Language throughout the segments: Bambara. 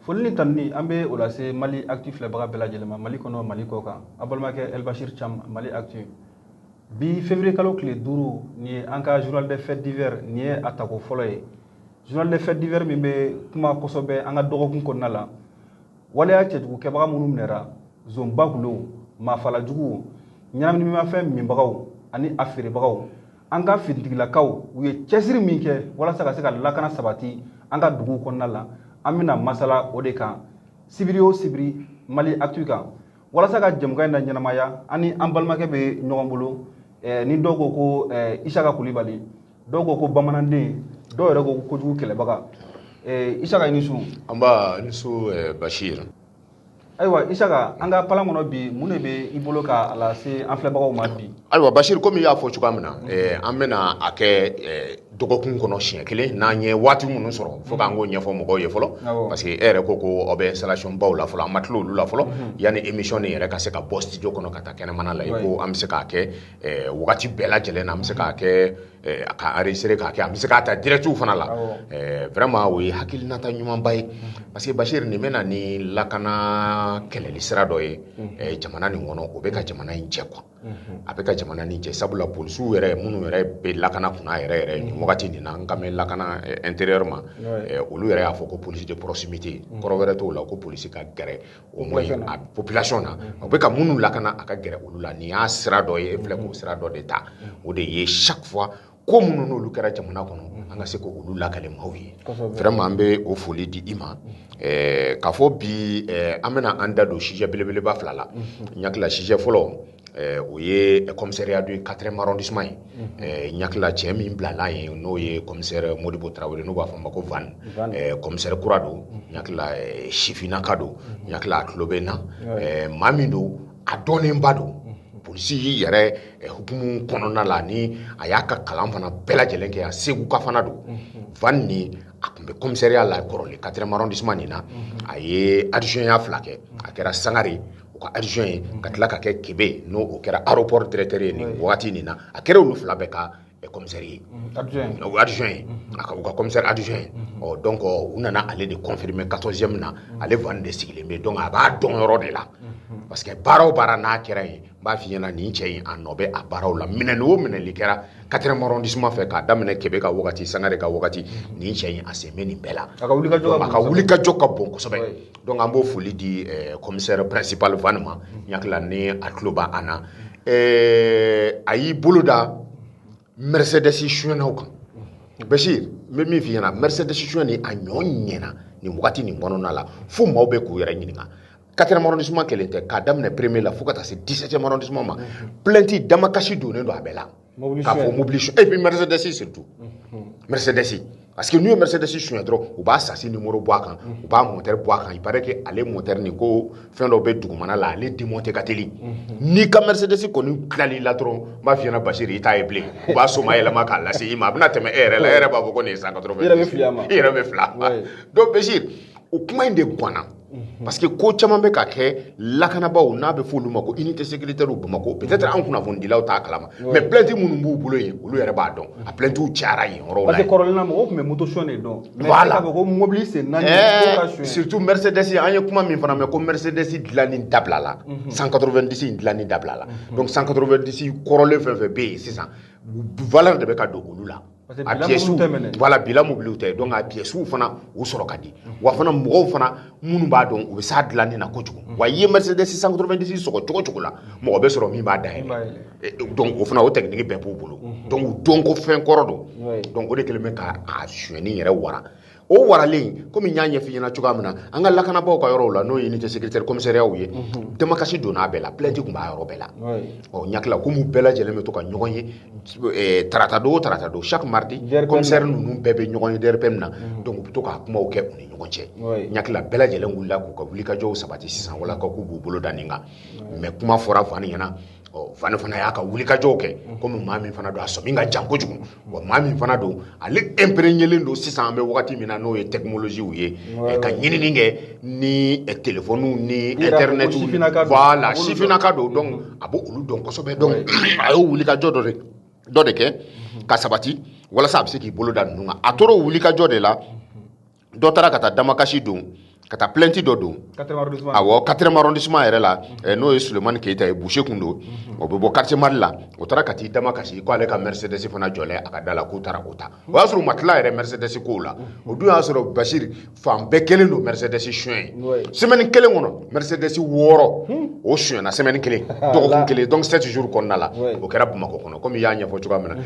Foli ni tanuni, an bɛ o lase Mali Actu filɛbaga bɛɛ lajɛlen ma, Mali kɔnɔ, Mali kɔ kan. A balimakɛ Elbachir Cham, Mali Actu. Bi février kalo tile 5, nin ye an ka journal des faits divers, nin ye a tako fɔlɔ ye. Journal des faits divers min bɛ kuma kosɛbɛ an ka dɔgɔkun kɔnɔna la, waleya cɛjugukɛbaga minnu minɛra, zonba kulo, maafalajugu, ɲɛnaminimafɛn minbagaw ani a feerebagaw, an ka finitigilakaw u ye cɛsiri min kɛ walasa ka se ka lakana sabati an ka duguw kɔnɔna la, an bɛna masala o de kan sibiri o sibiri Mali Actu kan. Walasa ka jɛmukan in na ɲɛnamaya, an ni an balimakɛ bɛ ɲɔgɔn bolo, ni dɔw ko ko Isaka Kulibali, dɔw ko ko bamananden, dɔw yɛrɛ ko kojugu kɛlɛbaga. Isaka, i ni su. An ba, ni su, Bashir. Ayiwa Isaka, an ka palan kɔnɔ bi, mun de bɛ i bolo k'a lase an filɛbagaw ma bi? Ayiwa Bashir, komi i y'a fɔ cogoya min na, an bɛna a kɛ dɔgɔkun kɔnɔ siɲɛ kelen, n'an ye waati minnu sɔrɔ fo k'an k'o ɲɛfɔ mɔgɔw ye fɔlɔ, parce que e yɛrɛ ko ko aw bɛ installation baw la fɔlɔ, an ma tila olu la fɔlɔ yanni émission nin yɛrɛ ka se ka bɔ studio kɔnɔ ka taa kɛnɛmana la. I ko an bɛ se k'a kɛ wagati bɛɛ lajɛlen na, an bɛ se k'a kɛ ka enregistrer k'a kɛ, an bɛ se k'a ta direct fana la. Vraiment, o ye hakilinata ɲumanba ye, parce que Bashir, nin bɛ na ni lakana kɛlɛli sira dɔ ye jamana nin kɔnɔ. O bɛ ka jamana in jɛ quoi, a bɛ ka jamana nin jɛ, sabula polisiw yɛrɛ minnu yɛrɛ bɛ lakana kunna yɛrɛ yɛrɛ nin wagati nin na, n kan bɛ lakana intérieur ma, olu yɛrɛ y'a fɔ ko police de proximité, kɔrɔ wɛrɛ t'o la ko polisi ka gɛrɛ au moins a population na, o bɛ ka minnu lakana, a ka gɛrɛ olu la. Nin y'a sira dɔ ye, e filɛ k'o sira dɔ de ta, o de ye chaque fois ko minnu n'olu kɛra jamana kɔnɔ, an ka se k'olu lakale maaw ye. Vraiment, an bɛ o foli di i ma k'a fɔ bi an bɛna an da don sujet belebeleba fila la. N hakili la, sujet fɔlɔ, o ye commissariat du 4e arrondissement ye. N hakili la, cɛ min bilala yen, n'o ye commissaire Modibo Tarawele, n'u b'a fɔ a ma ko Van, commissaire kura don. N hakili la, sifinnaka don. N hakili la, a tulo bɛ n na. Maa min don, a dɔnnenba don polisi yɛrɛ hukumu kɔnɔna la, ni a y'a ka kalan fana bɛɛ lajɛlen kɛ yan. Segu ka fana don. Van ni a tun bɛ commissariat la kɔrɔlen, 4e arrondissement nin na. A ye adjoint ya fila kɛ, a kɛra Sangare o ka adjoint ye, ka tila ka kɛ Kebe, n'o o kɛra aéroport directeur ye nin wagati nin na. A kɛra olu fila bɛɛ ka commissaire ye, adjoint ye, a ka u ka commissaire adjoint ye. Ɔ donc u nana ale de confirmer 14e na. Ale Van de sigilen bɛ, donc a b'a dɔn yɔrɔ de la, parce que baara o baara n'a kɛra yen, n b'a f'i ɲɛna, nin cɛ in a nɔ bɛ a baaraw la. Minɛni o minɛli kɛra 4e arrondissement fɛ, k'a daminɛ Kebe ka wagati, Sangare ka wagati, nin cɛ in a sen bɛ nin bɛɛ la. A ka wulikajɔ a ka wulikajɔ ka bon kosɛbɛ. Donc an b'o foli di commissaire principal Van ma. N hakili la, ni a tulo b'an na, a y'i bolo da Mercedes suyɛnnaw kan. Bashir, n bɛ min f'i ɲɛna, Mercedes suyɛn nin, a ɲɔ ɲɛna nin wagati nin kɔnɔna la fo maaw bɛ k'u yɛrɛ ɲininka. 4e arrondissement kelen tɛ, k'a daminɛ premier la fo ka taa se 17e arrondissement ma, plainte damakasi donnen don a bɛɛ la k'a fɔ mobili su, et puis Mercedes surtout, Mercedes, parce que n'u ye Mercedes suɲɛ dɔrɔn, u b'a châssis numéro bɔ a kan, u b'a moteur bɔ a kan. Il paraît que ale moteur nin, ko fɛn dɔ bɛ dugumana la, ale démonter ka teli. N'i ka Mercedes kɔni tilal'i la dɔrɔn, n b'a f'i ɲɛna Bashir, i t'a ye bilen. U b'a soma yɛlɛma k'a lase i ma, a bɛna tɛmɛ e yɛrɛ la, e yɛrɛ b'a fɔ ko nin ye 180. I yɛrɛ bɛ fili a ma. I yɛrɛ bɛ fili a ma. Donc Bashir, o kuma in de ganna, parce que ko caman bɛ ka kɛ lakanabaaw n'a bɛ fɔ olu ma ko unité sécuritaire Bamakɔ. Peut-être an kunnafonidilaw t'a kalama, mais plainte minnu b'u bolo yen, olu yɛrɛ b'a dɔn, a plaintes cayara yen yɔrɔw la. Parce que kɔrɔlen na, mɔgɔw tun bɛ moto suɲɛ de dɔn, mais voilà, k'a fɔ ko mobili sen naani ko ka suɲɛ. Surtout Mercedes, an ye kuma min fana mɛn ko Mercedes dilanni dabila la, 190 in dilanni dabila la. Donc 190 kɔrɔlen fɛn fɛn bɛ yen sisan, valeur de bɛ ka don olu la. A pièces, voilà, bila mobiliw tɛ. Donc a pièces fana u sɔrɔ ka di wa fana, mɔgɔw fana minnu b'a dɔn, u bɛ s'a dilanni na kojugu wa. I ye Mercedes 190 sɔgɔ cogo cogo la, mɔgɔ bɛ sɔrɔ min b'a dayɛlɛ. Donc o fana, o technique bɛɛ b'u bolo. Donc u dɔn ko fɛn kɔrɔ don. Donc o de kɛlen bɛ ka a sonyɛni yɛrɛ wara. O waralen, komi n y'a ɲɛf'i ɲɛna cogoya min na, an ka lakanabaaw ka yɔrɔw la, n'o ye unité sécuritaire commissariat ye, damakasi donna a bɛɛ la, plainte tun b'a yɔrɔ bɛɛ la. Ɔ n hakili la, komi bɛɛ lajɛlen bɛ to ka ɲɔgɔn ye tarata don o tarata don, chaque mardi, commissaire ninnu bɛɛ bɛ ɲɔgɔn ye DRPM na. Donc u bɛ to ka kumaw kɛ u ni ɲɔgɔn cɛ. N hakili la, bɛɛ lajɛlen wulila k'u ka wulikajɔw sabati sisan wala k'u b'u bolo da nin kan. Mais kuma fɔra Van ɲɛna. Ɔ Van fana y'a ka wulikajɔw kɛ, komi maa min fana don, a sɔmi ka jan kojugu wa, maa min fana don, ale imprégnélen don sisan an bɛ wagati min na, n'o ye technologie ye, ka ɲinini kɛ ni téléphone ni internet. Voilà, sifinnaka don. Donc a b'o olu dɔn kosɛbɛ. Donc a y'o wulikajɔ dɔ de kɛ ka sabati walasa a bɛ se k'i bolo da ninnu kan. A tora o wulikajɔ de la, dɔ taara ka taa damakasi don. Ka taa plainte dɔ don. Awɔ, 4e arrondissement yɛrɛ la, n'o ye Sulemani Keyita ye, boucher kun don, o bɛ bɔ quartier Mali la. O taara ka t'i dama kasi ko ale ka Mercedes fana jɔlen a ka da la, k'u taara k'o ta. O y'a sɔrɔ u ma tila yɛrɛ Mercedes kow la. O dun y'a sɔrɔ Bashir, fan bɛɛ kelen don Mercedes suɲɛ ye. Semaine kelen kɔnɔ, Mercedes 6 o suɲɛna, semaine kelen, dɔgɔkun kelen, donc 7 jours kɔnɔna la. O kɛra Bamakɔ kɔnɔ, komi i y'a ɲɛfɔ cogoya min na.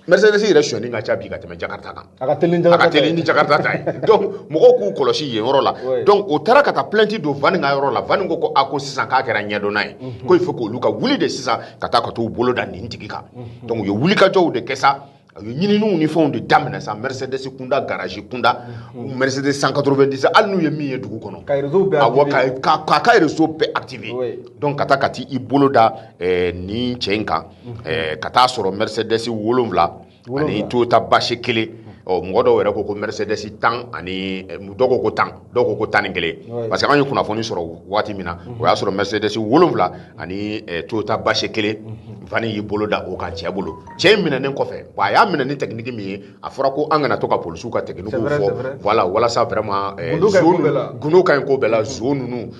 Mercedes yɛrɛ sonyani ka ca bi ka tɛmɛ Jakarta kan. A ka teli ni Jakarta ta ye. Donc mɔgɔw k'u kɔlɔsi yen yɔrɔ la. Donc o taara ka taa plainte don Vani ka yɔrɔ la. Vani ko ko a ko sisan k'a kɛra ɲɛdɔnna ye, ko il faut k'olu ka wuli de sisan ka taa ka t'u bolo da nin tigi kan. Donc u ye wulikajɔw de kɛ sa, u ye ɲininiw ni fɛnw de daminɛ sa, Mercedes kunda, garage kunda, Mercedes 190, hali n'u ye min ye dugu kɔnɔ. Ka réseau bɛɛ activer. Awɔ, k'a ka réseau bɛɛ activer. Donc ka taa ka t'i bolo da nin cɛ in kan, ka taa sɔrɔ Mercedes 7 ani Toyota bâche 1. Ɔ, mɔgɔ dɔw yɛrɛ ko ko Mercedes 10, ani dɔw ko ko 10, dɔw ko ko 11, parce que an ye kunnafoni sɔrɔ waati min na, o y'a sɔrɔ Mercedes 7 ani Toyota bâche 1. Vani y'i bolo da o kan cɛ bolo. Cɛ in minɛnen kɔfɛ, bon, a y'a minɛ ni technique min ye, a fɔra ko an kana to ka polisiw ka technique fɔ, voilà, walasa vraiment gundo ka ɲi ko bɛɛ la, zon ninnu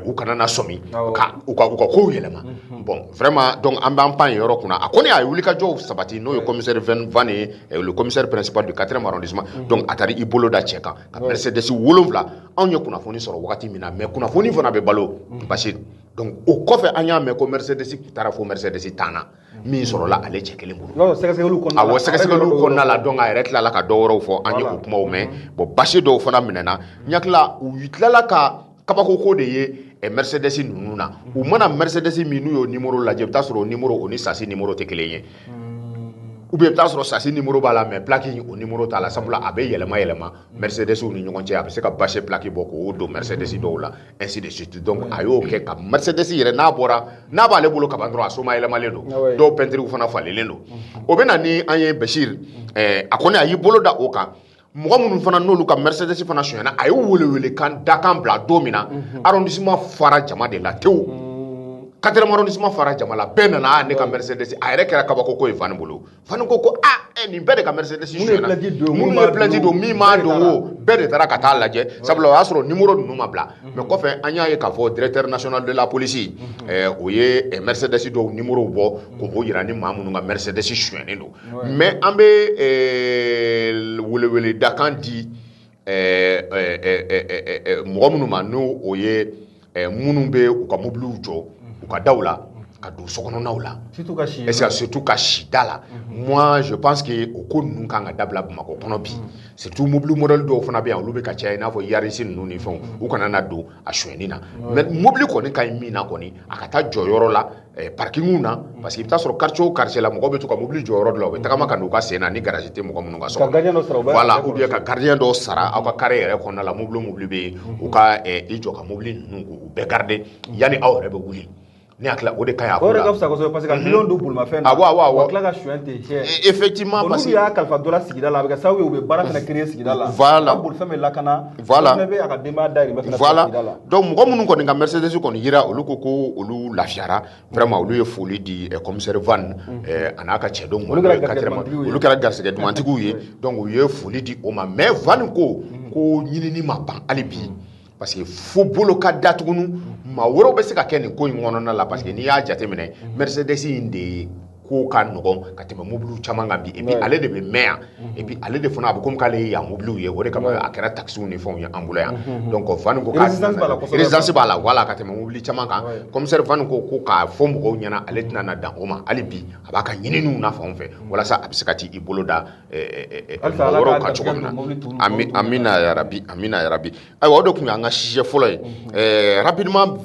u kana na sɔmi ka u ka kow yɛlɛma. Bon, vraiment, donc an b'an pan yen yɔrɔ kunna. A kɔni a ye wulikajɔw sabati, n'o ye commissaire Van ye, le commissaire principal du 4e arrondissement. Donc a taara i bolo da cɛ kan ka Mercedes 7. Anw ye kunnafoni sɔrɔ wagati min na, mais kunnafoni fana bɛ balo, Bashir. Donc o kɔfɛ, an y'a mɛn ko Mercedes taara fo Mercedes 10 na min sɔrɔla ale cɛ kelen bolo. Awɔ, sɛgɛsɛgɛliw kɔnɔna la. Donc a yɛrɛ tilala ka dɔ wɛrɛw fɔ, an ye o kumaw mɛn. Bon, basi dɔw fana minɛna. N hakili u tilala ka kabako ko de ye Mercedes ninnu na. U mana Mercedes min n'u y'o numéro lajɛ, i bɛ taa sɔrɔ o numéro o ni sasi numéro tɛ kelen ye, ou bien i bɛ taa sɔrɔ sasi numéro b'a la, mais plaque o numéro t'a la, sabula a bɛ yɛlɛma yɛlɛma Mercedes ni ɲɔgɔn cɛ. A bɛ se ka bâche plaque bɔ k'o don Mercedes dɔw la, ainsi de suite. Donc a y'o kɛ ka Mercedes yɛrɛ n'a bɔra n'a b'ale bolo kaban dɔrɔn, a soma yɛlɛmalen don, dɔw peinture fana falenlen don. O bɛ na ni an ye, Bashir. A kɔni a y'i bolo da o kan. Mɔgɔ minnu fana n'olu ka Mercedes fana sonyana, a ye welewelekan dakan bila don min na, arrondissement fara jama de la tewu. 4e arrondissement fara jama la, bɛɛ nana ne ka Mercedes. A yɛrɛ kɛra kabako ko ye Vani bolo. Vani ko ko a nin bɛɛ de ka Mercedes sonyana, minnu ye plainte don, min m'a don, o bɛɛ de taara ka taa lajɛ, sabula o y'a sɔrɔ numéro ninnu ma bila. Mais kɔfɛ, an y'a ye k'a fɔ directeur national de la police, o ye Mercedes dɔw numéro bɔ k'o yira ni maa minnu ka Mercedes sonyɛnen don. Mais an bɛ welewele dakan di mɔgɔ minnu ma, n'o o ye minnu bɛ u ka mobiliw jɔ u ka daw la ka don sokɔnɔnaw la, est-ce que surtout ka si da la. Moi, je pense que o ko ninnu kan ka dabila Bamakɔ kɔnɔ bi, surtout mobili modèle dɔw fana bɛ yan, olu bɛ ka caya, i n'a fɔ Yaris ninnu ni fɛnw, u kana na don a sonyɛni na. Mais mobili kɔni ka ɲi min na kɔni, a ka taa jɔ yɔrɔ la, parking na, parce que i bɛ taa sɔrɔ quartier o quartier la, mɔgɔw bɛ to ka mobili jɔ yɔrɔ dɔ la, u bɛ tagama ka n'u ka sen na, ni garage tɛ mɔgɔ minnu ka so kɔnɔ, voilà, ou bien ka gardien dɔw sara aw ka carré yɛrɛ kɔnɔna la, mobili o mobili bɛ yen, u ka i jɔ ka mobili ninnu k'u bɛɛ garder yanni aw yɛrɛ bɛ wuli. Ne hakili o de ka ɲi a ko la. O de ka fisa kosɛbɛ, parce que ka miliyɔn don bolimafɛn na. Awɔ, awɔ, awɔ. Ka tila ka suɲɛ ten tiɲɛ. Effectivement, parce que n'olu y'a kalifa dɔ la sigida la, a bɛ kɛ sababu ye u bɛ baara fana créer sigida la. Voilà. Ka bolifɛn bɛ lakana. Voilà. Fɛnɛ bɛ a ka denbaya dahirimɛ fana voilà. sigida la. Donc mɔgɔ minnu kɔni ka Mercedes kɔni yira, olu ko ko olu lafiyara vraiment, olu ye foli di commissaire Van a n'a ka cɛdenw ma. Olu kɛra garisɛgɛ olu kɛra garisɛgɛ dumantigiw ye. Donc u ye foli di o ma. Mais Van ko ko ɲinini ma ban hali bi, parce que fo bolo ka datugunu, maa wɛrɛw bɛ se ka kɛ nin ko in kɔnɔna la, parce que n'i y'a jateminɛ, Mercedes in de ko ka nɔgɔn ka tɛmɛ mobiliw caman kan bi, et puis ale de bɛ mɛn yan, et puis ale de fana a bɛ komi k'ale ye yan mobiliw ye, o de kama a kɛra taxiw ni fɛnw ye an bolo yan. Donc Vani ko résistance b'a la, voilà, ka tɛmɛ mobili caman kan. Commissaire Vani ko ko k'a fɔ mɔgɔw ɲɛna, ale tɛna na dan o ma hali bi, a b'a ka ɲininiw na fanw fɛ walasa a bɛ se ka t'i bolo da mɔgɔ wɛrɛw kan cogo min na. Amina yarabi, amina yarabi. Ayiwa, o de tun y'an ka sujet fɔlɔ ye. Rapidement,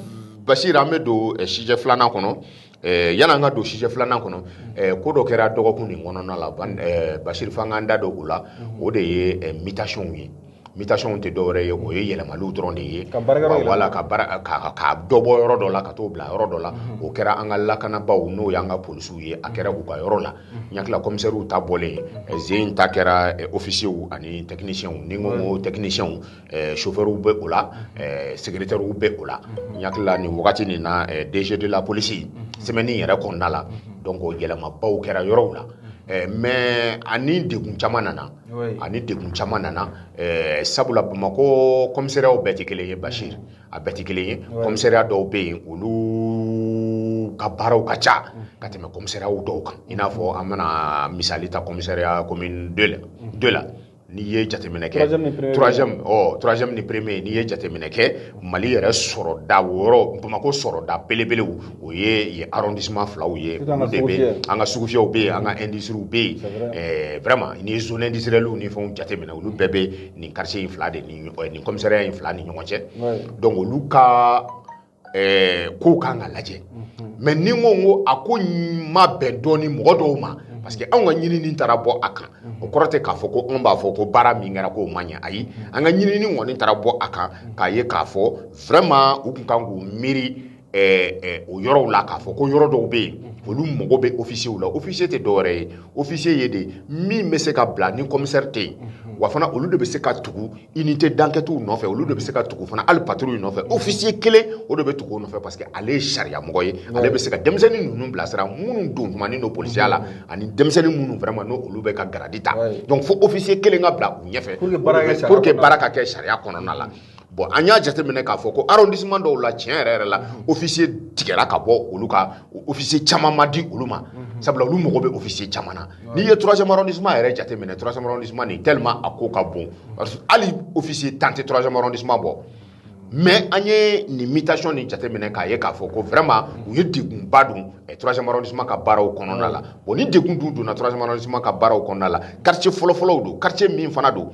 Bashir, an bɛ don sujet filanan kɔnɔ. Yan'an ka don sujet filanan kɔnɔ, ko dɔ kɛra dɔgɔkun nin kɔnɔna la, Bashir, f'an k'an da don o la. O de ye mutation ye. Mutation tɛ dɔwɛrɛ ye, o ye yɛlɛmaliw dɔrɔn de ye. Wala ka baara ka dɔ bɔ yɔrɔ dɔ la ka t'o bila yɔrɔ dɔ la. O kɛra an ka lakanabaaw, n'o y'an ka polisiw ye, a kɛra u ka yɔrɔ la. N hakili la commissaire ta bɔlen, zen ta kɛra officiers ani techniciens. Ni n ko techniciens, chauffeurs bɛ o la, secrétaires bɛ o la. N hakili la nin wagati nin na, DG de la police, semaine yɛrɛ kɔnɔna la, donc o yɛlɛmabaw kɛra yɔrɔw la. Mais ani degun caman nana. Ani degun caman nana, sabula Bamakɔ commissariat bɛɛ tɛ kelen ye, Bachir. A bɛɛ tɛ kelen ye. Commissariat dɔw bɛ yen, olu ka baaraw ka ca ka tɛmɛ commissariat dɔw kan. I n'a fɔ an bɛna misali ta commissariat commune 2 la. 2 la, n'i ye jateminɛ kɛ, troisième ni premier, n'i ye jateminɛ kɛ, Mali yɛrɛ sɔrɔda wɔɔrɔ, Bamakɔ sɔrɔda belebelew, o ye yen arrondissement filaw ye. Olu de bɛ an ka sugufiyɛw bɛ yen, an ka industries bɛ yen. Vraiment, n'i ye zone industrielle ni fɛnw jateminɛ, olu bɛɛ bɛ nin quartier in fila de ni nin commissariat in fila ni ɲɔgɔn cɛ. Donc olu ka kow kan ka lajɛ. Mais ni n ko a ko ma bɛn dɔɔni mɔgɔ dɔw ma, parce que anw ka ɲinini taara bɔ a kan, o kɔrɔ tɛ k'a fɔ ko anw b'a fɔ ko baara min kɛra k'o ma ɲɛ. Ayi, an ka ɲinini kɔni taara bɔ a kan k'a ye k'a fɔ vraiment u tun kan k'u miiri o yɔrɔw la, k'a fɔ ko yɔrɔ dɔw bɛ yen, olu mago bɛ officier la. Officier tɛ dɔwɛrɛ ye, officier ye de min bɛ se ka bila ni commissaire tɛ yen. Wa fana olu de bɛ se ka tugu unité d'enquête nɔfɛ, olu de bɛ se ka tugu fana hali patrouille nɔfɛ. Officier kelen o de bɛ tugu o nɔfɛ, parce que ale ye sariya mɔgɔ ye. Ale bɛ se ka denmisɛnnin ninnu bilasira, minnu don tumani don polisiya la, ani denmisɛnnin minnu vraiment n'o olu bɛ ka grade ta. Donc fo officier kelen ka bila u ɲɛfɛ pour que baara ka kɛ sariya kɔnɔna la. Bon, an y'a jateminɛ k'a fɔ ko arrondissement dɔw la, tiɲɛ yɛrɛ yɛrɛ la, officier tigɛra ka bɔ olu ka, officier caman ma di olu ma, sabula olu mago bɛ officier caman na. N'i ye troisième arrondissement yɛrɛ jateminɛ, troisième arrondissement nin, tellement a ko ka bon, parce que hali officier 10 tɛ troisième arrondissement bɔ. Mais an ye nin mutation nin jateminɛ k'a ye k'a fɔ ko vraiment u ye degunba don troisième arrondissement ka baaraw kɔnɔna la. Bon, ni degun dun donna troisième arrondissement ka baaraw kɔnɔna la, quartier fɔlɔ-fɔlɔw don, quartier min fana don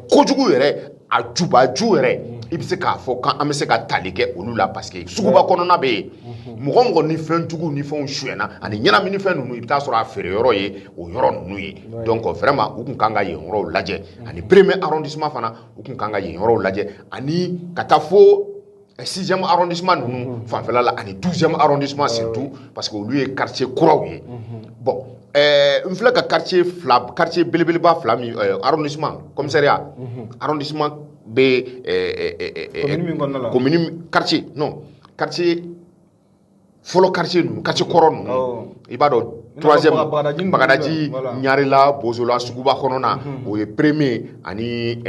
kojugu yɛrɛ, a jubaju yɛrɛ, i bɛ se k'a fɔ k'an bɛ se ka tali kɛ olu la, parce que suguba kɔnɔna bɛ yen, mɔgɔ mɔgɔ ni fɛn jugu ni fɛnw suyɛnna ani ɲɛnamini fɛn ninnu, i bɛ taa sɔrɔ a feere yɔrɔ ye o yɔrɔ ninnu ye. Donc vraiment u kun kan ka yen yɔrɔw lajɛ, ani premier arrondissement fana, u kun kan ka yen yɔrɔw lajɛ, ani ka taa fo sixième arrondissement ninnu fanfɛla la, ani 12e arrondissement surtout, parce que olu ye quartier kuraw ye. Bon, n filɛ ka quartier fila, quartier belebeleba fila min, arrondissement, commissariat arrondissement bɛ commune min kɔnɔna la, commune quartier, non, quartier fɔlɔ, quartier ninnu, quartier kɔrɔ ninnu, i b'a dɔn, troisième, Bagadaji, Ɲarela, Bozola, suguba kɔnɔna, o ye premier ani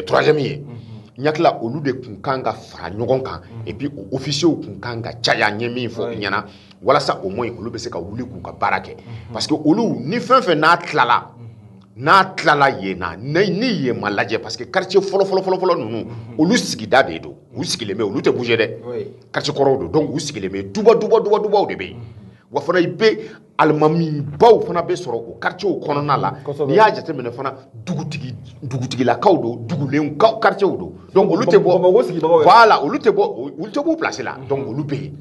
troisième ye. N hakili olu de tun kan ka fara ɲɔgɔn kan, et puis o officiers tun kan ka caya. N ye min fɔ i ɲɛna, walasa au moins olu bɛ se ka wuli k'u ka baara kɛ, parce que olu ni fɛn fɛn n'a tilala yen na, ni yen ma lajɛ, parce que quartier fɔlɔ fɔlɔ fɔlɔ fɔlɔ ninnu, olu sigida de don, u sigilen bɛ, olu tɛ bouger dɛ, quartier kɔrɔw don. Donc u sigilen bɛ, duba duba duba dubaw de bɛ yen. Wa fana i bɛ alimamibaw fana bɛ sɔrɔ o quartier kɔnɔna la. N'i y'a jateminɛ fana, dugutigi, dugutigilakaw don, dugulenw quartier don. Donc olu tɛ bɔ, voilà, olu tɛ bɔ place la. Donc olu bɛ yen,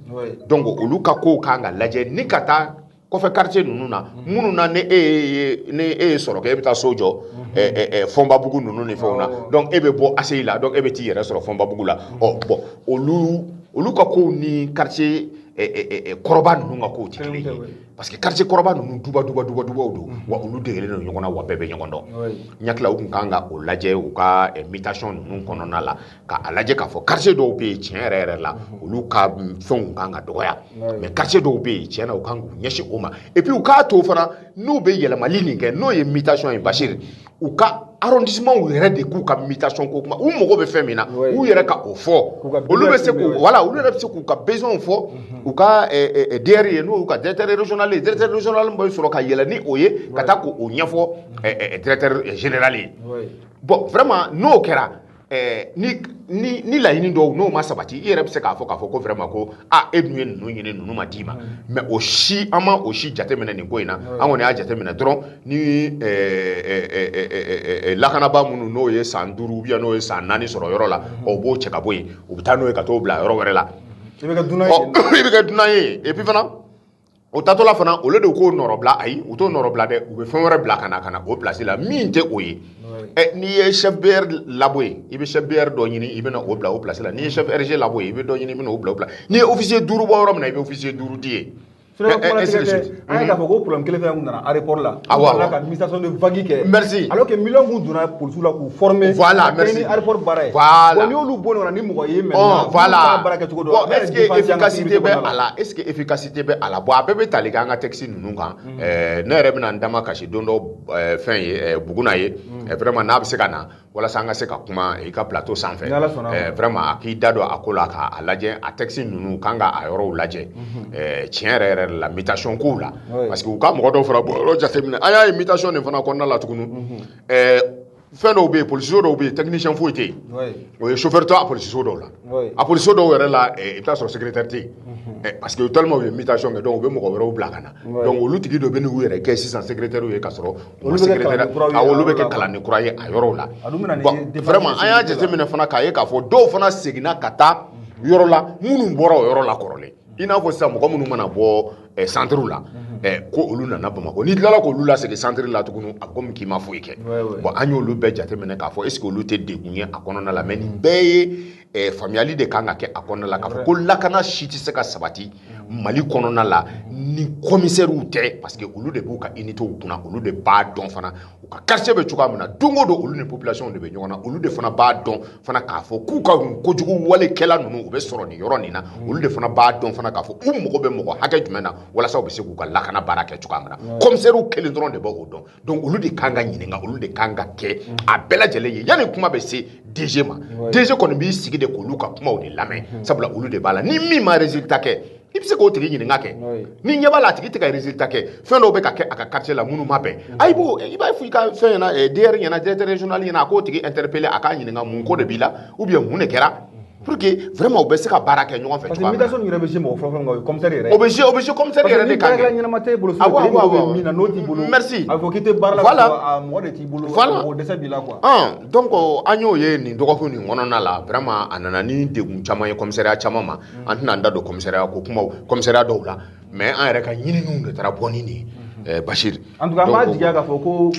donc olu ka kow kan ka lajɛ ni ka taa kɔfɛ quartier ninnu na, minnu na ni e ye sɔrɔ kɛ, e bɛ taa so jɔ Fɔnbabugu ninnu ni fɛnw na. Donc e bɛ bɔ ACI la, donc e bɛ t'i yɛrɛ sɔrɔ Fɔnbabugu la. Ɔ bon, olu ka kow ni quartier kɔrɔba ninnu ka kow tɛ kelen ye, parce que quartier kɔrɔba ninnu, duba duba duba dubaw don, wa olu degelen don ɲɔgɔn na, wa bɛɛ bɛ ɲɔgɔn dɔn. N hakili la, u tun kan ka o lajɛ u ka mutation ninnu kɔnɔna la, k'a lajɛ k'a fɔ quartier dɔw bɛ yen, tiɲɛ yɛrɛ yɛrɛ la, olu ka fɛnw kan ka dɔgɔya, mais quartier dɔw bɛ yen, tiɲɛ na, u kan k'u ɲɛsin o ma. Et puis u k'a to fana, n'u bɛ yɛlɛmali nin kɛ, n'o ye mutation ye, Bachir, u ka arrondissement yɛrɛ de k'u ka mutation ko kuma, u mago bɛ fɛn min na, u yɛrɛ ka o fɔ. Olu bɛ se k'u, voilà, olu yɛrɛ bɛ se k'u ka besoin fɔ u ka DR ye, n'o y'u ka directeur régional ye. Directeur régional bɛ sɔrɔ ka yɛlɛ ni o ye ka taa k'o ɲɛfɔ directeur général ye. Bon, vraiment, n'o kɛra, ni laɲini dɔw n'o ma sabati, i yɛrɛ bɛ se k'a fɔ ko vraiment ko aa, e dun ye ninnu ɲini, ninnu ma d'i ma. Mais o si, an ma o si jateminɛ nin ko in na. An kɔni y'a jateminɛ dɔrɔn ni lakanabaa minnu n'o ye san 5 ou bien n'o ye san 4 sɔrɔ yɔrɔ la, o b'o cɛ ka bɔ yen, u bɛ taa n'o ye ka t'o bila yɔrɔ wɛrɛ la. I bɛ kɛ dunan ye. I bɛ kɛ dunan ye. Et puis fana, o taatɔla fana, olu de k'o nɔrɔbila. Ayi, u t'o nɔrɔbila dɛ, u bɛ fɛn wɛrɛ bila ka na o place la min tɛ o ye. Ɛ, n'i ye chef BR labɔ yen, i bɛ chef BR dɔ ɲini, i bɛ na o bila o place la. N'i ye chef RG labɔ yen, i bɛ dɔ ɲini, i bɛ na o bila o place. N'i ye officier 5 bɔ yɔrɔ min na, i bɛ officier 5 di yen. Ainsi de suite. An ye k'a fɔ ko problème kelen fɛn kun nana aéroport la. Awɔ. Ka mutation de vague kɛ. Merci. Alors que millions kun donna policiers la k'u former. Voilà, merci. Ni aéroport baara ye. Voilà. Bon, n'i y'olu bɔ ɲɔgɔn na ni mɔgɔ ye maintenant. Voilà. Baara kɛcogo dɔn. Bon, est-ce que efficacité bɛ a la? Est-ce que efficacité bɛ a la? Bon, a bɛɛ bɛ tali kɛ an ka texte ninnu kan. Ne yɛrɛ bɛna n dama kasi don dɔ fɛn ye Buguna ye. Vraiment n'a bɛ se ka na walasa an ka se ka kuma i ka plateau sanfɛ. Vraiment a k'i da don a ko la k'a lajɛ, a texte ninnu kan ka a yɔrɔw lajɛ. Tiɲɛ yɛrɛ yɛrɛ la mutation kow la, parce que u ka mɔgɔ dɔw fana bɔ yɔrɔ jateminɛ. An y'a ye mutation nin fana kɔnɔna la tuguni, fɛn dɔw bɛ yen, polisiso dɔw bɛ yen, technicien foyi tɛ yen, o ye chauffeur tɛ a polisiso dɔw la, a polisiso dɔw yɛrɛ la, i bɛ taa sɔrɔ secrétaire tɛ yen, parce que tellement u ye mutation kɛ, donc u bɛ mɔgɔ wɛrɛw bila ka na, donc olu tigi dɔ bɛ n'u yɛrɛ kɛ sisan secrétaire ye, ka sɔrɔ u ma secrétaire, olu bɛ kɛ kalanden kura ye a yɔrɔw la. Bon, vraiment an y'a jateminɛ fana k'a ye k'a fɔ dɔw fana seginna ka taa yɔrɔ la minnu bɔra o yɔrɔ la kɔrɔlen, i n'a fɔ sisan mɔgɔ minnu mana bɔ centre la, ko olu nana Bamakɔ, n'i tilala k'olu lasegin centre la tuguni, a bɛ komi k'i ma foyi kɛ. Bon, an y'olu bɛɛ jateminɛ k'a fɔ est ce que olu tɛ degun ye a kɔnɔna la. Mais nin bɛɛ ye faamuyali de kan ka kɛ a kɔnɔna la, k'a fɔ ko lakana si tɛ se ka sabati Mali kɔnɔna la ni commissaires tɛ, parce que olu de b'u ka unités kunna, olu de b'a dɔn fana u ka quartier bɛ cogoya min na, don o don olu ni population de bɛ ɲɔgɔn na, olu de fana b'a dɔn fana k'a fɔ k'u ka kojugu walekɛla ninnu u bɛ sɔrɔ nin yɔrɔ nin na, olu de fana b'a dɔn fana k'a fɔ u mago bɛ mɔgɔ hakɛ jumɛn na walasa u bɛ se k'u ka lakana baara kɛ cogoya min na. Commissaires kelen dɔrɔn de b'o dɔn, donc olu de kan ka ɲininka, olu de kan ka kɛ a bɛɛ lajɛlen ye yanni kuma bɛ se DG ma. DG kɔni b'i sigi de k'olu ka kumaw de lamɛn, sabula olu de b'a la. Ni min ma résultat kɛ, i bɛ se k'o tigi ɲininka kɛ, ni ɲɛ b'a la a tigi tɛ ka résultat kɛ, fɛn dɔw bɛ ka kɛ a ka quartier la minnu ma bɛn, a i b'o i b'a fɔ i ka fɛn ɲɛna, DR ɲɛna, directeur régional ɲɛna, a k'o tigi interpeller, a k'a ɲininka mun ko de b'i la ou bien mun de kɛra, pour que vraiment u bɛ se ka baara kɛ ɲɔgɔn fɛ. Parce que mutation yɛrɛ bɛ se mɔgɔ fɔlɔ fɔlɔ ma, o ye commissaire yɛrɛ ye. O bɛ se commissaire yɛrɛ de kan kɛ. Parce que ni baarakɛla ɲɛnama t'e bolo, awɔ awɔ awɔ min na n'o t'i bolo. Merci. A bɛ fɔ k'i tɛ baara la. Voilà. Mɔgɔ de t'i bolo. Voilà. Mɔgɔ dɛsɛ b'i la quoi. Donc an y'o ye nin dɔgɔkun nin kɔnɔna la, vraiment a nana ni degun caman ye commissariat caman ma. An tɛna an da don commissariat ko kumaw, commissariat dɔw la, mais an yɛrɛ ka ɲininiw de taara bɔ ni nin ye, Bachir. En tout cas, an b'a jigiya k'a fɔ ko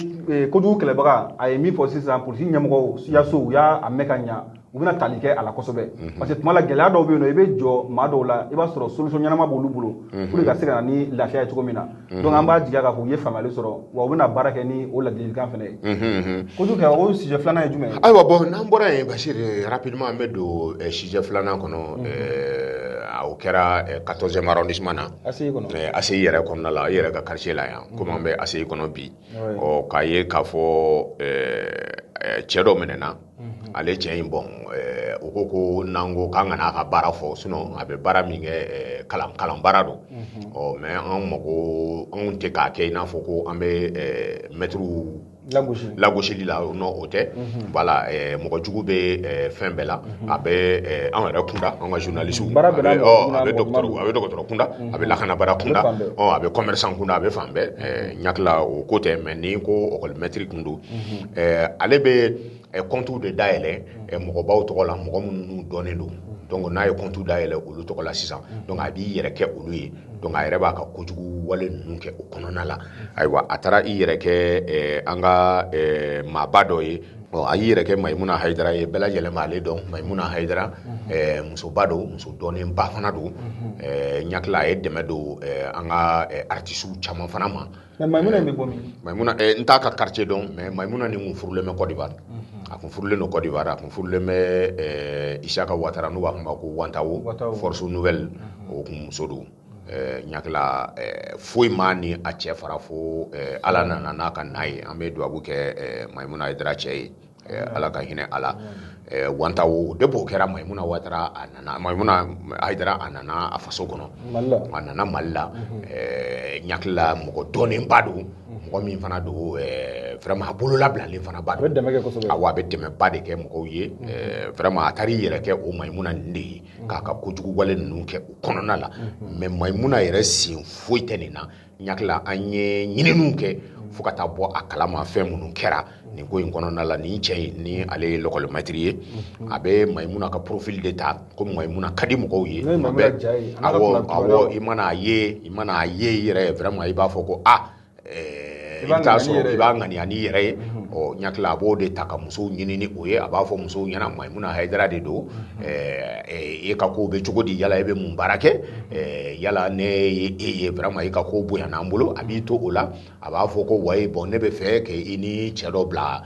kojugu kɛlɛbaga a ye min fɔ sisan, polisi ɲɛmɔgɔw siyaso u y'a mɛn ka ɲa, u bɛna tali kɛ a la kosɛbɛ, parce que tuma la gɛlɛya dɔw bɛ yen nɔ, i bɛ jɔ maa dɔw la, i b'a sɔrɔ solution ɲɛnama b'olu bolo pour que ka se ka na ni lafiya ye cogo min na. Donc an b'a jigiya k'a fɔ u ye faamuyali sɔrɔ, wa u bɛna baara kɛ ni o ladilikan fana ye. Kojugu kɛlɛbaga, o sujet filanan ye jumɛn ye? Ayiwa, bon, n'an bɔra yen, Bachir, rapidement an bɛ don sujet filanan kɔnɔ. O kɛra 14e arrondissement na. ACI kɔnɔ. ACI yɛrɛ kɔnɔna la, i yɛrɛ ka quartier la yan, komi an bɛ ACI kɔnɔ bi. Ɔ, k'a ye k'a fɔ cɛ dɔ minɛna. Ale cɛ in, bon, u ko ko n'an ko k'an kana a ka baara fɔ, sinon a bɛ baara min kɛ, kalan baara don. Ɔ, mais an mago anw tɛ k'a kɛ i n'a fɔ ko an bɛ mɛtiriw lagosi lagosili la, non, o tɛ. Voilà, mɔgɔ jugu bɛ fɛn bɛɛ la, a bɛ anw yɛrɛ kunda, an ka journalistes, a bɛ docteur, a bɛ dɔgɔtɔrɔ kunda, a bɛ lakanabara kunda, ɔ, a bɛ commerçant kunda, a bɛ fan bɛɛ. Ɲakila o ko tɛ, mais ni ko école maître kun don, ale bɛ compte de dayɛlɛ mɔgɔbaw tɔgɔ la, mɔgɔ minnu dɔnnen don. Donc n'a ye compte dayɛlɛ olu tɔgɔ la sisan, donc a b'i yɛrɛ kɛ olu ye, donc a yɛrɛ b'a ka kojugu wale ninnu kɛ o kɔnɔna la. Ayiwa, a taara i yɛrɛ kɛ an ka maaba dɔ ye. A y'i yɛrɛ kɛ Mayimuna Hayidara ye, bɛɛ lajɛlen b'ale dɔn. Mayimuna Hayidara, musoba don, muso dɔnnenba fana don. Ɲakila a ye dɛmɛ don an ka artistes caman fana ma. Mais Mayimuna in bɛ bɔ min? Mayimuna, n t'a ka quartier dɔn, mais Mayimuna ni kun furulen bɛ Côte d'Ivoire. A kun furulen don Côte d'Ivoire, a kun furulen bɛ Isaka Ouattara, n'u b'a fɔ ma ko Wantawo, Force Nouvelle, o kun muso don. Ɲakila foyi ma ni a cɛ fara fo Ala nana n'a ka na ye. An bɛ dubabu kɛ Mayimuna Hayidara cɛ ye, Ala ka hinɛ a la. Wantawo, depuis o kɛra, Mayimuna Ouattara a nana, Mayimuna Hayidara a nana a faso kɔnɔ, a nana Mali la. Ɲakila mɔgɔ dɔnnenba don, mɔgɔ min fana don, vraiment a bololabilalen fana ba don. A bɛ dɛmɛ kɛ kosɛbɛ. Awɔ, a bɛ dɛmɛba de kɛ mɔgɔw ye. Vraiment a taara i yɛrɛ kɛ o Mayimuna nin de ye, k'a ka kojugu wale ninnu kɛ o kɔnɔna la. Mais Mayimuna yɛrɛ sen foyi tɛ nin na. Ɲakila an ye ɲininiw kɛ fo ka taa bɔ a kalama fɛn minnu kɛra nin ko in kɔnɔna la. Nin cɛ in, ni ale ye lɔkɔlimɛtiri ye, a bɛ Mayimuna ka profil de ta, komi Mayimuna ka di mɔgɔw ye. Awɔ awɔ, i mana a ye, i mana a ye i yɛrɛ, vraiment i b'a fɔ ko a i bɛ taa sɔrɔ i b'a ŋaniya n'i yɛrɛ ye. Ɔ n hakili la a b'o de ta ka musow ɲini ni o ye. A b'a fɔ musow ɲɛna Mayimuna Hayidara de don, e ka kow bɛ cogo di, yala e bɛ mun baara kɛ, yala ne ye e ye vraiment i ka ko bonyana an bolo. A b'i to o la, a b'a fɔ ko wayi, bon, ne bɛ fɛ k'i ni cɛ dɔ bila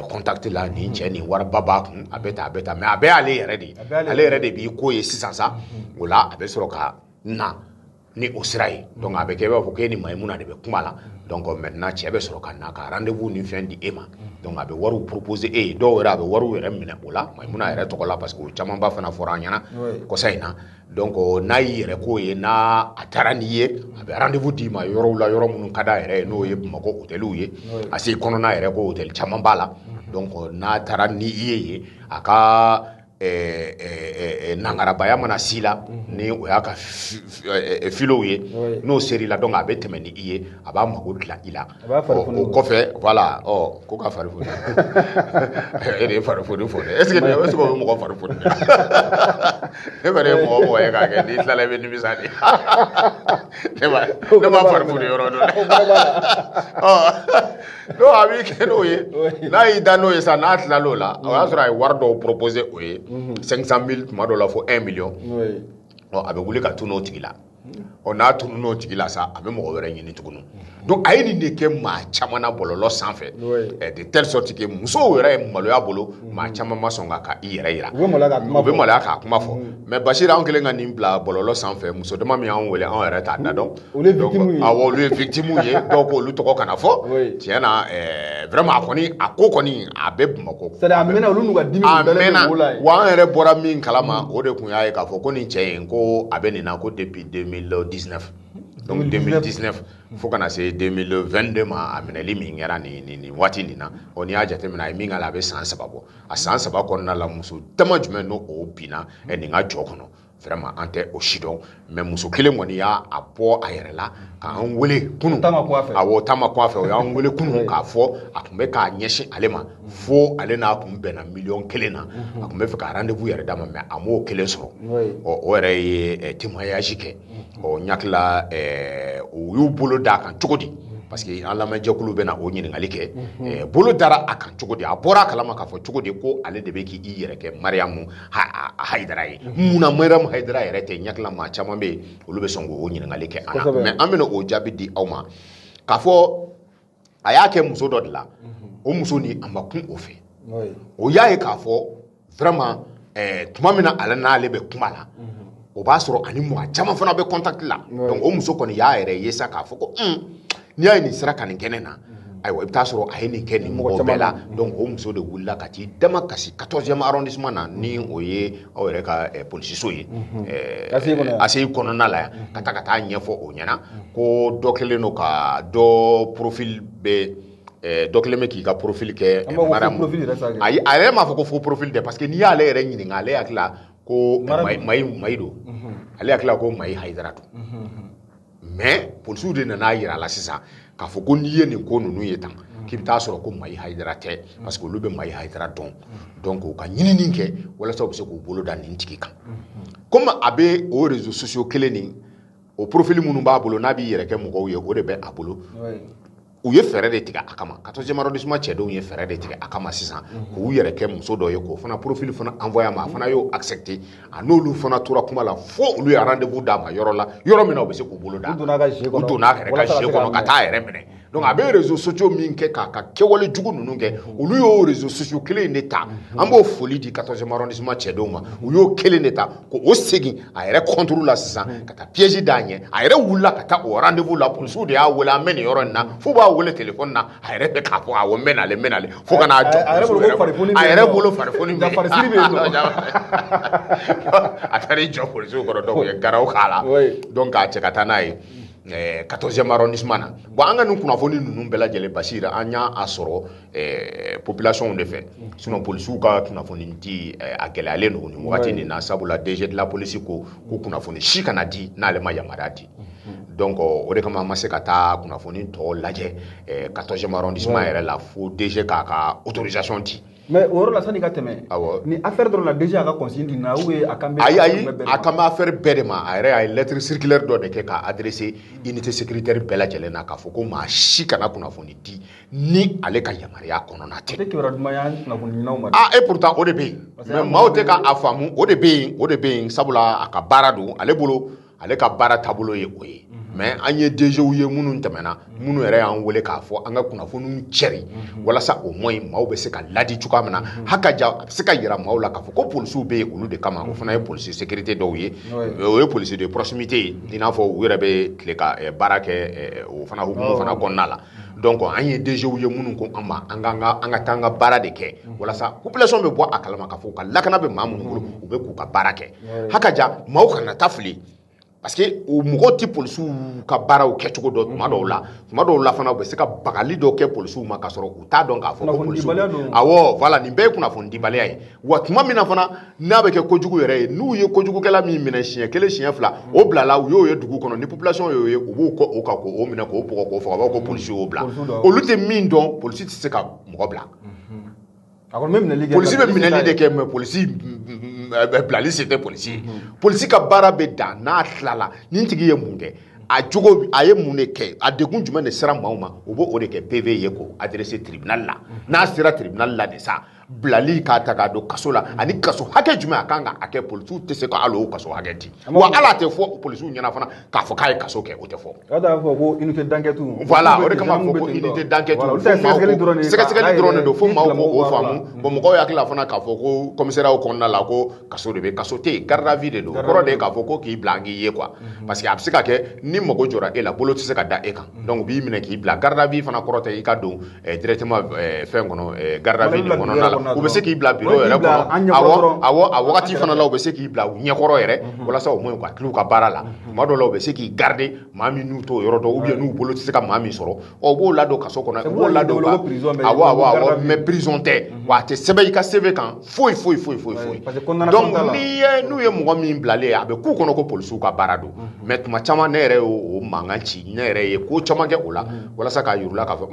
contact la, nin cɛ nin wariba b'a kun, a bɛ tan, a bɛ tan, mais a bɛɛ y'ale yɛrɛ de ye, ale yɛrɛ de b'i ko ye sisan sa. O la a bɛ sɔrɔ ka na ni o sira ye. Donc a bɛ kɛ i b'a fɔ k'e ni Mayimuna de bɛ kuma la. Donc maintenant cɛ bɛ sɔrɔ ka na ka rendez-vous ni fɛn di e ma. Donc a bɛ wariw proposer e ye, dɔw yɛrɛ a bɛ wariw yɛrɛ minɛ o la Mayimuna yɛrɛ tɔgɔ la, parce que o camanba fana fɔra an ɲɛna kɔsa in na. Donc n'a y'i yɛrɛ k'o ye, n'a a taara n'i ye, a bɛ rendez-vous d'i ma yɔrɔw la, yɔrɔ minnu ka d'a yɛrɛ ye, n'o ye Bamakɔ hôteliw ye, a se kɔnɔna yɛrɛ ko hôtel caman b'a la. Donc n'a taara ni i ye yen, a ka nangarabaya mana s'i la, ni o y'a ka filow ye, n'o ser'i la, donc a bɛ tɛmɛ ni i ye, a b'a mago dilan i la. O kɔfɛ, voilà, ɔ ko ka fari foni, e de ye fari foni fɔ dɛ. Est ce que o bɛ mɔgɔ fari foni? Ne kɔni ye mɔgɔ mɔgɔ ye k'a kɛ, n'i tilala i bɛ nimisa de. Ne ma fari foni yɔrɔ dɔn dɛ. Ɔ donc a b'i kɛ n'o ye, n'a y'i da n'o ye sa, n'a tilal'o la, o y'a sɔrɔ a ye wari dɔw proposer o ye, 500 000, tuma dɔw la fo 1 million. Ɔ a bɛ wuli ka tunu o tigi la. Ɔ n'a tunun o tigi la sa, a bɛ mɔgɔ wɛrɛ ɲini tuguni. Donc a ye nin de kɛ maa caman na bɔlɔlɔ sanfɛ, de telle sorte que musow yɛrɛ ye maloya bolo, maa caman ma sɔn ka i yɛrɛ yira, u bɛ maloya ka kuma u bɛ maloya k'a kuma fɔ. Mais Bashir, anw kɛlen ka nin bila bɔlɔlɔ sanfɛ, muso dama min y'anw wele, anw yɛrɛ t'a da dɔn. Olu ye victime ye. Awɔ, olu ye victime ye. Dɔw ko olu tɔgɔ kana fɔ. Tiɲɛ na, vraiment a kɔni, a ko kɔni a bɛ Bamakɔ. C'est à dire a mɛnna, olu n'u ka dimi a dalen bɛ mɛnna wo la yen. Wa an yɛrɛ bɔra min kalama, o de tun y'a ye k'a fɔ ko nin cɛ in, ko a bɛ nin na ko depuis 2019. Donc 2019 fo kana se 2022 ma, a minɛli min kɛra nin waati nin na. Ɔ n'i y'a jateminɛ, a ye min k'a la, a bɛ san 3 bɔ. A san 3 kɔnɔna la, muso dama jumɛn n'o o binna nin ka jɔ kɔnɔ? Vraiment an tɛ o si dɔn. Mais muso kelen kɔni y'a a bɔ a yɛrɛ la k'an wele kunun. Ta ma kun a fɛ. Awɔ, ta ma kun a fɛ. O y'an wele kunun k'a fɔ a tun bɛ k'a ɲɛsin ale ma, fo ale n'a kun bɛnna miliyɔn 1 na, a tun bɛ fɛ ka rendez-vous yɛrɛ d'a ma, mais a m'o kelen sɔrɔ. Ɔ o yɛrɛ ye témoignage kɛ. Ɔ n hakili la, u y'u bolo d'a kan cogo di? Parce que an lamɛnjɛkulu bɛna o ɲininkali kɛ, bolo dara a kan cogo di? A bɔra a kalama k'a fɔ cogo di ko ale de bɛ k'i yɛrɛ kɛ Mariyamu Hayidara ye? Munna Mariyamu Hayidara yɛrɛ tɛ? N hakili la maa caman bɛ yen, olu bɛ sɔn k'o ɲininkali kɛ an na. Mais an bɛna o jaabi di aw ma k'a fɔ a y'a kɛ muso dɔ de la, o muso ni a ma kun o fɛ. O y'a ye k'a fɔ vraiment, tuma min na ale n'ale bɛ kuma la, o b'a sɔrɔ ani mɔgɔ caman fana bɛ contact la. Donc o muso kɔni y'a yɛrɛ ye sa k'a fɔ ko n'i y'a ye nin sera ka nin kɛ ne na, ayiwa, i bɛ taa sɔrɔ a ye nin kɛ nin mɔgɔ bɛɛ la. Donc o muso de wulila ka t'i dama kasi 14e arrondissement na, ni o ye aw yɛrɛ ka polisiso ye, ACI kɔnɔna la yan, ka taa ɲɛfɔ o ɲɛna ko dɔ kɛlen don ka dɔ profil bɛ, dɔ kɛlen bɛ k'i ka profil kɛ. Ayi, a yɛrɛ m'a fɔ ko faux profil dɛ, parce que n'i y'ale yɛrɛ ɲininka, ale hakili la ko Mayi don, ale hakili la ko Mayi Hayidara don. Mais polisiw de nana yira a la sisan k'a fɔ ko n'i ye nin ko ninnu ye tan, k'i bɛ taa sɔrɔ ko Mayi Hayidara tɛ, parce que olu bɛ Mayi Hayidara dɔn. Donc u ka ɲinini kɛ walasa u bɛ se k'u bolo da nin tigi kan. Komi a bɛ o réseaux sociaux kelen nin, o profil minnu b'a bolo n'a b'i yɛrɛ kɛ mɔgɔw ye, o de bɛ a bolo. U ye fɛɛrɛ de tigɛ a kama. 14e arrondissement cɛdenw ye fɛɛrɛ de tigɛ a kama sisan k'u yɛrɛ kɛ muso dɔ ye, k'o fana profil fana envoyé a ma. A fana y'o accepté. A n'olu fana tora kuma la fo olu ye rendez-vous d'a ma yɔrɔ la, yɔrɔ min na u bɛ se k'u bolo da. U donna a ka jeu kɔnɔ. U donna a yɛrɛ ka jeu kɔnɔ ka taa a yɛrɛ minɛ. Donc a bɛ réseaux sociaux min kɛ k'a ka kɛwale jugu ninnu kɛ, olu y'o réseaux sociaux kelen in de ta. An b'o foli di 14e arrondissement cɛdenw ma. U y'o kelen de ta k'o segin a yɛrɛ compte la sisan ka taa piège d'a ɲɛ. A yɛrɛ wulila ka taa o rendez-vous la, polisiw de y'a wele, an bɛ nin yɔrɔ in na, fo b'a wele téléphone na, a yɛrɛ bɛ k'a fɔ awɔ, n bɛ nalen, n bɛ nalen, fo ka n'a jɔ. A yɛrɛ bolo farifoni bɛ yen, farisiri bɛ yen nɔ. A taara i jɔ polisiw kɔrɔ, donc u ye garaw k'a la, donc k'a cɛ ka taa n'a ye 14e arrondissement na. Bon, an ka nin kunnafoni ninnu bɛɛ lajɛlen, Bashir, an y'a sɔrɔ population de fɛ. Sinon polisiw ka kunnafoni di, a gɛlɛyalen don nin wagati nin na, sabula DG de la police ko ko kunnafoni si kana di n'ale ma yamaruya di. Donc o de kama an ma se ka taa kunnafoni tɔ lajɛ 14e arrondissement yɛrɛ la fo DG k'a ka autorisation di. Mais o yɔrɔ la sani ka tɛmɛ, awɔ, ni affaire dɔrɔn la DG a ka consigne di na ou bien a kan bɛ Ayi, a kan bɛ affaire bɛɛ de ma. A yɛrɛ a ye lettre circulaire dɔ de kɛ k'a adressé unité sécuritaire bɛɛ lajɛlen na, k'a fɔ ko maa si kana kunnafoni di ni ale ka yamaruya kɔnɔna tɛ. O tɛ kibaruya duman ye an kunnafoni ɲininaw ma dɛ. Ah, et pourtant o de bɛ yen, mais maaw tɛ k'a faamu, o de bɛ yen, o de bɛ yen, sabula a ka baara don ale bolo, ale ka baara taabolo ye o ye. Mais an ye DGw ye minnu tɛmɛna, minnu yɛrɛ y'an wele k'a fɔ an ka kunnafoniw cɛri walasa au moins maaw bɛ se ka ladi cogoya min na, haka ja a bɛ se ka yira maaw la k'a fɔ ko polisiw bɛ yen olu de kama. O fana ye polisi sécurité dɔw ye, o ye polisi de proximité ye, i n'a fɔ u yɛrɛ bɛ tile ka baara kɛ o fana hukumu fana kɔnɔna la. Donc an ye DGw ye minnu ko an ma an ka taa an ka baara de kɛ walasa population bɛ bɔ a kalama k'a fɔ u ka lakana bɛ maa minnu bolo, u bɛ k'u ka baara kɛ. Haka ja maaw kana taa fili, parce que o mɔgɔw tɛ polisiw ka baaraw kɛcogo dɔn. Tuma dɔw la fana u bɛ se ka bagali dɔ kɛ polisiw ma k'a sɔrɔ u t'a dɔn k'a fɔ ko polisiw, awɔ, voilà, nin bɛɛ ye kunnafonidibaliya ye. Wa tuma min na fana n'a bɛ kɛ kojugu yɛrɛ ye, n'u ye kojugukɛla min minɛ siɲɛ kelen, siɲɛ fila, o bilala, u y'o ye dugu kɔnɔ, ni population y'o ye, u b'u kɔ o kan k'o minɛ, k'o bugɔ, k'o faga, u b'a fɔ ko polisi y'o bila. Olu tɛ min dɔn, polisi tɛ se ka mɔgɔ bila. Polisi bɛ minɛli de kɛ, mais polisi bilali se tɛ polisi ye. Polisi ka baara bɛ dan n'a tilala, nin tigi ye mun kɛ, a jogo, a ye mun de kɛ, a degun jumɛn de sera maaw ma, u b'o de kɛ PV ye k'o adressé tribunal la. N'a sera tribunal la de sa, bilali k'a ta k'a don kaso la, ani kaso hakɛ jumɛn a kan ka a kɛ, polisiw tɛ se ka hali o kaso hakɛ di. Wa hali a tɛ fɔ polisiw ɲɛna fana k'a fɔ k'a ye kaso kɛ, o tɛ fɔ. O t'a fɔ ko unité d'enquête. Voilà, o de kama fɔ ko unité d'enquête. Sɛgɛsɛgɛli dɔrɔn de don, fo maaw k'o faamu. Bon, mɔgɔw hakili la fana k'a fɔ ko commissariat kɔnɔna la ko kaso de bɛ, kaso tɛ yen, garde à vue de don. O kɔrɔ de ye k'a fɔ ko k'i bila an k'i ye quoi, parce que a bɛ se ka kɛ ni mago jɔra e la, bolo tɛ se ka da e kan, donc u b'i minɛ k'i bila garde à vue fana. Kɔrɔ tɛ i ka don directement fɛn kɔnɔ, garde à vue nin kɔnɔna la. U bɛ se k'i bila bureau yɛrɛ kɔnɔ, awɔ, a wagati fana la u bɛ se k'i bila u ɲɛkɔrɔ yɛrɛ walasa au moins u ka tila u ka baara la. Tuma dɔw la u bɛ se k'i garder maa min n'u t'o yɔrɔ dɔn, ou bien n'u bolo tɛ se ka maa min sɔrɔ, ɔ, u b'o ladon kaso kɔnɔ, u b'o ladon. Awɔ, mais prison tɛ, wa a tɛ sɛbɛn i ka CV kan, foyi foyi foyi foyi foyi. Donc n'i ye n'u ye mɔgɔ min bilalen ye, a bɛ k'u kɔnɔ ko polisiw ka baara don. Mais tuma caman ne yɛrɛ y'o mankan ci, ne yɛrɛ ye ko caman kɛ o la walasa k'a yir'u la k'a fɔ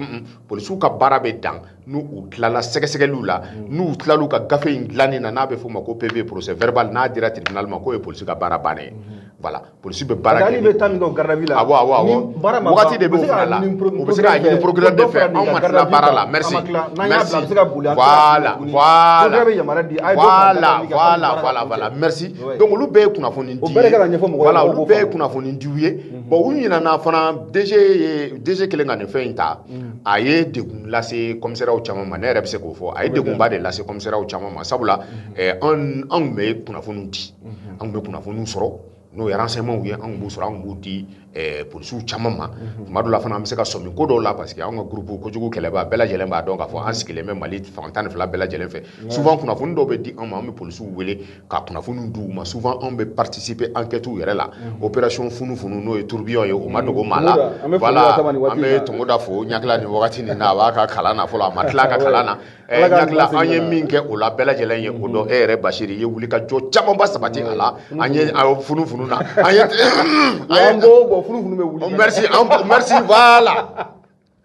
polisiw ka baara bɛ dan n'u u tilala sɛgɛsɛgɛliw la, n'u tilal'u ka gafe in dilanni na, n'a bɛ f'o ma ko PV, procès verbal, n'a dira tribunal ma, k'o ye polisi ka baara bannen ye. Voilà, polisi bɛ baara kɛ. Hali bɛ taa min kɛ garde à vue la. Awɔ, wagati de b'o fana la, u bɛ se k'a ɲini procureur de fɛ, anw ma tila baara la. Merci, merci, voilà, voilà, voilà, voilà, voilà, merci. Donc olu bɛɛ ye kunnafoni di ye, voilà, olu bɛɛ ye kunnafoni diw ye. Bon, u ɲinɛna fana, DG ye, DG kɛlen ka nin fɛn in ta, a ye degun lase commissariat caman ma. Ne yɛrɛ bɛ se k'o fɔ, a ye degunba de lase commissariat caman ma, sabula an tun bɛ kunnafoniw di, an tun bɛ kunnafoniw sɔrɔ, n'o ye renseignements ye, an b'u sɔrɔ, an b'u di polisiw caman ma. Tuma dɔw la fana an bɛ se ka sɔmi ko dɔw la, parce que anw ka groupe kojugu kɛlɛba bɛɛ lajɛlen b'a dɔn k'a fɔ an sigilen bɛ Mali fan 12 bɛɛ lajɛlen fɛ. Souvent kunnafoni dɔw bɛ di an ma, an bɛ polisiw wele ka kunnafoniw d'u ma. Souvent anw bɛ participer enquête yɛrɛ la, opération funufunu, n'o ye tourbillon ye, o ma dogo maa la. Voilà, an bɛ Tongoda fo ɲakila nin wagati nin na, a b'a ka kalan na fɔlɔ, a ma tila a ka kalan na. Ɲakila, an ye min kɛ o la, bɛɛ lajɛlen ye o dɔn. E yɛrɛ Bashiri, i ye wuli ka jɔ camanba sabati a la. An ye funufunu na, an ye an b'o bɔ, funufunu bɛ wuli. Merci, merci, voilà,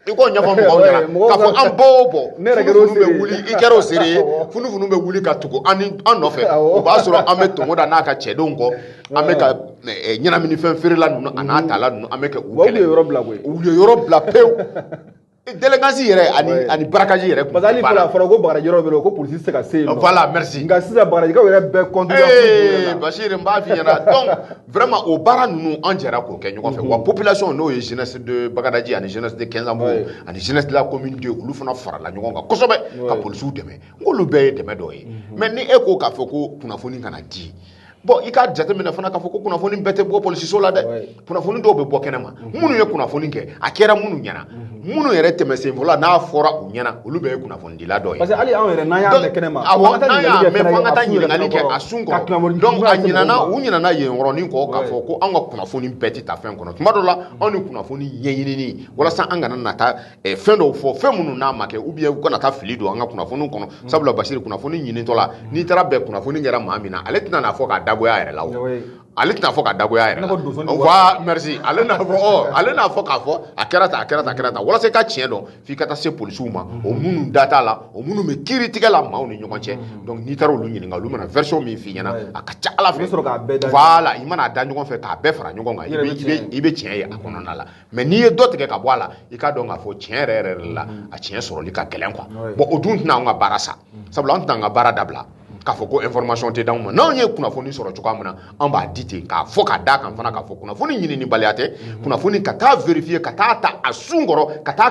i k'o ɲɛfɔ mɔgɔw ɲɛna k'a fɔ an bɔ o bɔ, funufunu bɛ wuli, i kɛra o seere ye. Funufunu bɛ wuli ka tugu an ni an nɔfɛ, o b'a sɔrɔ an bɛ Tongoda n'a ka cɛdenw kɔ, an bɛ ka ɲɛnaminifɛn feerela ninnu a n'a tala ninnu, an bɛ kɛ u kɛlɛ. U ye yɔrɔ bila koyi. U ye yɔrɔ bila pewu. Délinquance yɛrɛ ani braquage yɛrɛ. Parce que hali fɔlɔ a fɔra ko bagaji yɔrɔ bɛ yen ko polisi tɛ se ka se yen nɔ. Voilà, merci. Nka sisan bagajikaw yɛrɛ bɛɛ compte. Ee Bashir, n b'a f'i ɲɛna, donc vraiment o baara ninnu an jɛra k'o kɛ ɲɔgɔn fɛ. Wa population, n'o ye jeunesse de Bagadaji ani jeunesse de Kɛnzanbugu ani jeunesse de la commune 2, olu fana farala ɲɔgɔn kan kosɛbɛ ka polisiw dɛmɛ. N k'olu bɛɛ ye dɛmɛ dɔ ye. Mais ni e ko k'a fɔ ko kunnafoni kana di, bon, i k'a jateminɛ fana k'a fɔ ko kunnafoni bɛɛ tɛ bɔ polisiso la dɛ. Kunnafoni dɔw bɛ bɔ kɛnɛma, minnu ye kunnafoni kɛ, a kɛra minnu ɲɛna, minnu yɛrɛ tɛmɛ sen fɔlɔ n'a fɔra u ɲɛna, olu bɛɛ ye kunnafonidila dɔ ye. Parce que hali anw yɛrɛ n'an y'a mɛn kɛnɛma. Awɔ, n'an y'a mɛn, f'an ka taa ɲininkali kɛ a sun kɔrɔ. Donc a ɲinana, u ɲinana yen yɔrɔnin kɔ k'a fɔ ko anw ka kunnafoni bɛɛ tɛ taa fɛn kɔnɔ. Tuma dɔw la anw ni kunnafoni ɲɛɲinini walasa an kana na taa fɛn dɔw fɔ, fɛn minnu n'a ma kɛ, ou bien u kana taa fili don an ka kunnafoniw kɔnɔ. Sabula Basiri, kunnafoni ɲinitɔ la, n'i taara bɛn kunnafoni kɛra maa min na, ale tɛna n'a fɔ k'a dagoya a yɛrɛ la, o ale tɛna fɔ ka dagoya a yɛrɛ la. Voilà, merci. Ale n'a fɔ, ɔ, ale n'a fɔ k'a fɔ a kɛra tan, a kɛra tan, a kɛra tan. Walasa i ka tiɲɛ dɔn, f'i ka taa se polisiw ma, o minnu da t'a la, o minnu bɛ kiiri tigɛ la maaw ni ɲɔgɔn cɛ. Donc n'i taara olu ɲininka, olu mana version min f'i ɲɛna, a ka ca Ala fɛ, voilà, i mana da ɲɔgɔn fɛ k'a bɛɛ fara ɲɔgɔn kan, i bɛ tiɲɛ ye a kɔnɔna la. Mais n'i ye dɔ tigɛ ka bɔ a la, i k'a dɔn k'a fɔ tiɲɛ yɛrɛ yɛrɛ la, a tiɲɛ sɔrɔli ka gɛlɛn quoi. Bon, o dun tɛna anw ka baara sa, sabula an tɛna an ka baara dabila k'a fɔ ko information tɛ d'anw ma. N'anw ye kunnafoni sɔrɔ cogoya min na, an b'a di ten k'a fɔ, k'a d'a kan fana k'a fɔ kunnafoni ɲininibaliya tɛ, kunnafoni ka taa vérifier, ka taa ta a sun kɔrɔ, ka taa